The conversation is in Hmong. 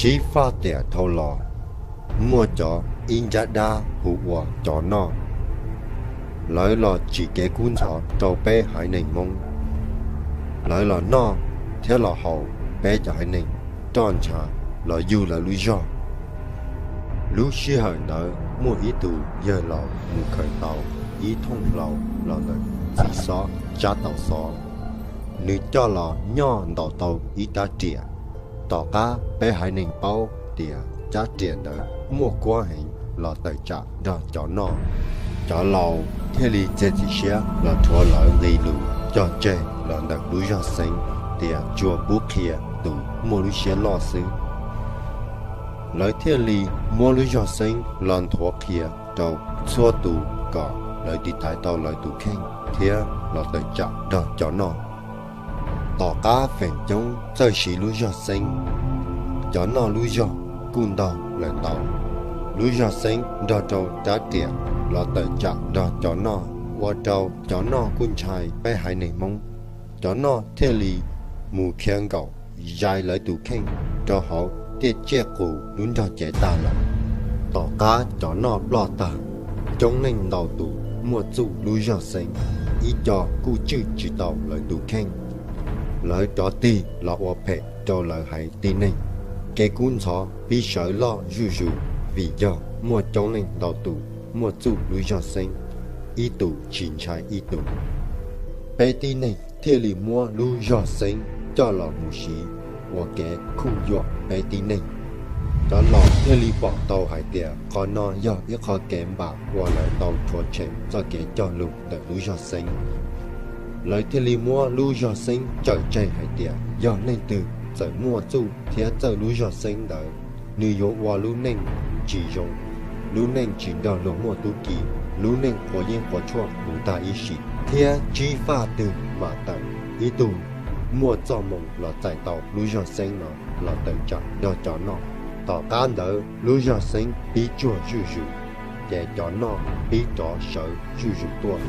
Tsib faj tiam dhau los, muaj cov ib nrab dab hu ua cov noj, lawv los tsim kev kub ntxhov rau peb haiv neeg Hmoob. Lawv los noj thiab los haus peb cov haiv neeg, roj ntsha los yug lawv lub zog. Lub sij hawm ntawd muaj ib tug yawg laus mus khaws tau ib thooj hlau los ntawm txiv xob tsab taus xov, nws coj los nyoj ntaus tau ib rab riam. Tom qab peb haiv neeg paub tias rab riam ntawd muaj kuab heev los tawm tsam nrog cov noj, cov laus thiaj li txiav txim siab los rhuav lawv nqi lus cog tseg los ntawm lub zog xeeb tias tsuas pub qhia tus muaj lub siab loj xwb. Lawv thiaj li muab lub zog xeeb los nthuav qhia rau txhua tus kom lawv tiv thaiv tau lawv tus kheej thiab los tawm tsam nrog cov noj. Tom qab feem coob txawj siv lub zog xeeb, cov noj lub zog kuj ntog lawm ntau. Lub zog xeeb nrog rau rab riam los tawm tsam nrog cov noj, ua rau cov noj kuj ntshai peb haiv neeg Hmoob. Cov noj thiaj li mus khiav nkaum zais lawv tus kheej rau hauv tiaj tsiaj qus lub nrog cev tag lawm. Tom qab cov noj ploj tag, coob leej ntau tus muaj txuj lub zog xeeb, ib co kuj tswj tsis tau lawv tus kheej. Lawv rov tig los ua phem rau lawv haiv tib neeg. Kev kub ntxhov pib sawv loj zuj zus vim yog muaj coob leej ntau tus muaj txuj lub zog xeeb, ib tus tsis ntshai ib tus. Peb tib neeg thiaj li muab lub zog xeeb coj los mus siv ua kev khuj yuam peb tib neeg. Cov laus thiaj li pom tau hais tias qhov no yog ib qho kev npam uas lawv tau rhuav tshem txoj kev cog lus ntawm lub zog xeeb. Lawv thiaj li muab lub zog xeeb cawm tseg hais tias yog leej twg txawm muaj txuj thiab txawj lub zog xeeb ntawd, nws yuav ua lub neej tsis zoo, lub neej tsis nrog luag muaj tub ki, lub neej quav yeeb quav tshuaj mus tag ib sim. Thiab tsib faj twg mam tawm ib tug muaj txoj moo los txais tau lub zog xeeb no los tawm tsam nrog cov noj. Tom qab ntawd lub zog xeeb pib tsuag zuj zus, ces cov noj pib rov sawv zuj zus tuaj.